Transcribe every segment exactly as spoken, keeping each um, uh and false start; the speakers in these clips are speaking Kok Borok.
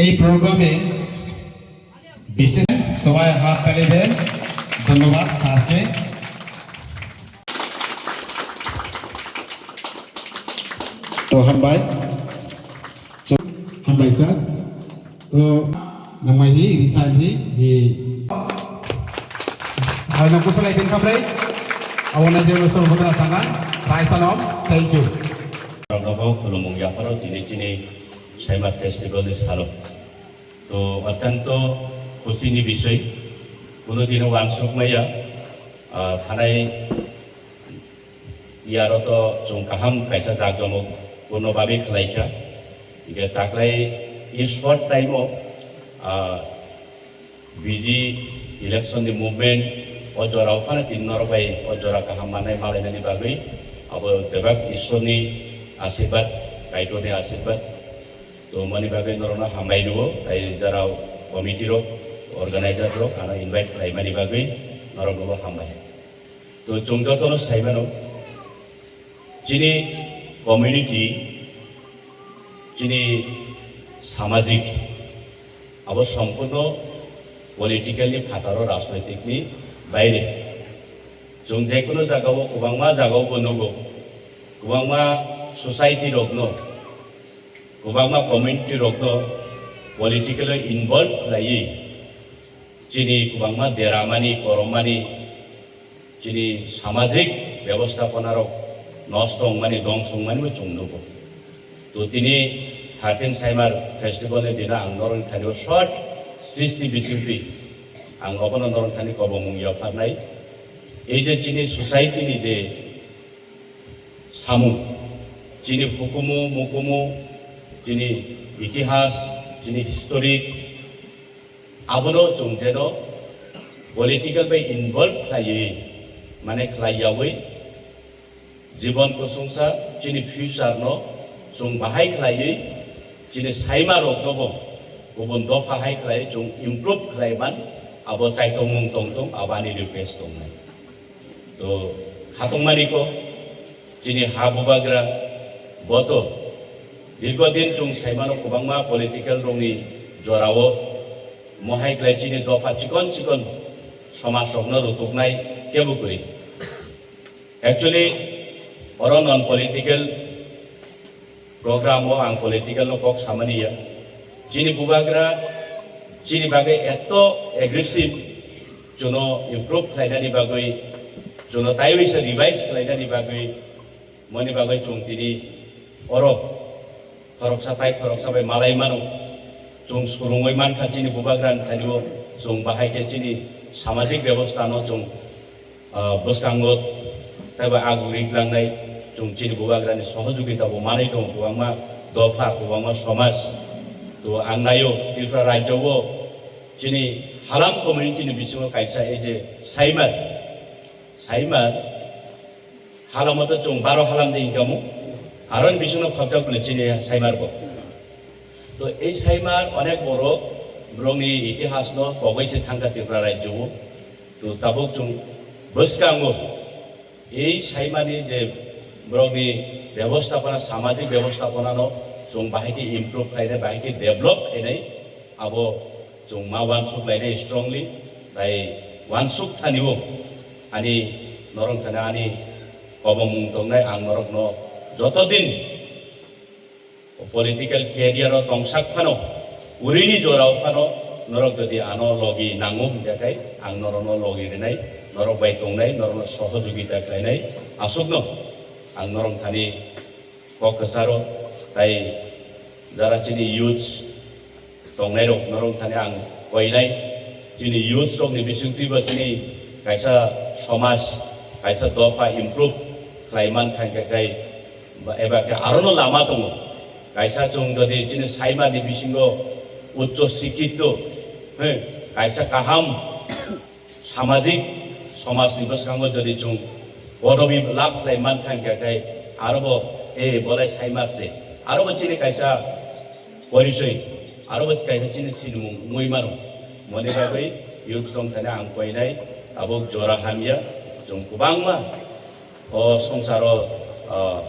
এই প্রোগ্রামে বিশেষ সবাই হাত তালি দেন। ধন্যবাদ স্যারকে। তো হামবাই। তো হামবাই স্যার। তো nangmai hi, resign hi, hi. Ano kusalai bin khamrai. Awana je ulo solo butra sanga. Rai salam. Thank you. Rokno khulumung yapharo tini chini Saima Festival ni salo. To, attanto khusi ni bisoi. Kuno dino wansuk maya, ah, thanai yaro to chwng kaham kaisa jakjomok purno babe khlai kha. Hingke taklai in short time o, ah, B J election ni movement o jora o phano tin norok bai o jora kaham manai malainani bagwi abo bebak Ishwar ni asirwad, Kaitor ni asirwad. To mani bagwi norokno hambai rwo, tai jara committee rok, organizer rok ano invite khlai mani bagwi norokno bo hambai. To chwng jotono sai mano, chini community, chini samajik, abo sompurno political ni phataro, rajnoitik ni baire. Chwng je kono jagao, kwbangma jagao bo nugo, kwbangma society rokno, kwbangma community rokno politically involve khlaiwi chini kwbangma deramani, koromani, chini samajik bebosthaponarok nosto wngmani, dongso wngmani bo chwng nugo. To tini thirteen Saimar festival ni dina ang norokni thani o short speech ni bisingtwi ang obono norokni thani kobomung yapharnai. Ei je chini society ni je samung, chini hukumu, mukumu, chini itihas, chini historic, abono chwng jeno political bai involve khlaiwi, mane khlai yawi, jibon kusungsa, chini future no chwng bahai khlaiwi, chini saima rokno bo kubun dopha hai khlai chwng improve khlai man, abo chaitokmung tongtong, abo ani request tongnai. To khatungmani ko chini ha bubagra boto dirgho din chwng saimano kwbangma political rokni jorao mohai khlai chini dopha chikon chikon somaj rokno rutuknai kebo kwrwi. Actually, oro non political program o ang political no kok samani ya. Chini bubagra chini bagwi eto aggressive, chuno improve khlainani bagwi, chuno taiwi se revise khlainani bagwi, moni bagwi chwng tini oro khoroksa tai khoroksa bai malai mano. Chwng surungwi mankha chini bubagra ni thani o chwng bahai khe chini samajik bebostha no chwng ah, bwskango taibo aguk rik langnai chwng chini bubagrani sohojogita bo manwi tongo kwbangma dopha, kwbangma somaj. To ang naio Tripura rajyo o chini halam community ni bisingo kaisa ei je Saimar, Saimar halamo to chwng baro halam de income o, aroni bisingo khorjak bole chini Saimar bo. To ei Saimar onek borok borokni itihasno kogwi se thangkha Tripura rajyo o. To tabuk chwng bwskango ei Saimani je borokni bebostapona, samajik bebostaponano chwng bahai khe improve khlainai, bahai khe develop khlainai, abo chwng ma uansuk lainai strongly. Tai uansuk thani o ani norok thani ani kobomung tongnai, ang norokno joto din political career o tongsak phano, urini jorao phano norok jodi ano logi nango hingkha khe, ang norokno logi rinai, norok bai tongnai, norokno sohojogita khlainai, aswkno ang norok thani kok kwcharo. Tai jara chini youths tongnai rok, norok thani ang koinai, chini youths rokni bisingtwi bo chini kaisa somaj, kaisa dopha improve khlai man thangkha khe, ba, eba khe arono lama tongo. Kaisa chwng jodi chini Saimani bisingo uccho sikkhito, he, kaisa kaham samajik somajni bwskango jodi chwng podobi lab khlai man thangkha khe, arobo, e, bolai Saimar se, arobo chini kaisa porisoi, arobo kaisa chini sinimung wngwi mano. Moni bagwi youth tong thani ang koinai, tabuk jora hamya, chwng kwbangma o swngcharo, ah,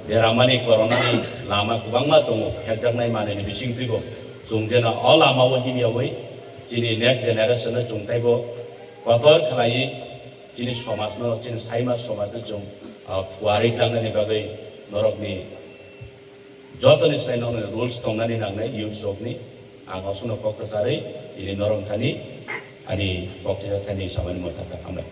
deramani, koronani lama kwbangma tongo, phekjaknai manwini bisingtwibo. Chwng jeno o lamao himyawi chini next generation no chwng taibo kotor khlaiwi chini somajno, chini saima somajno chwng, ah, phuarwi tlangnani bagwi norokni jotoni sai norokni rules tongnani nangnai youth rokni. Ang osokno kok kwcharwi tini norok thani ani kok thani samani mwthangkha, hambai.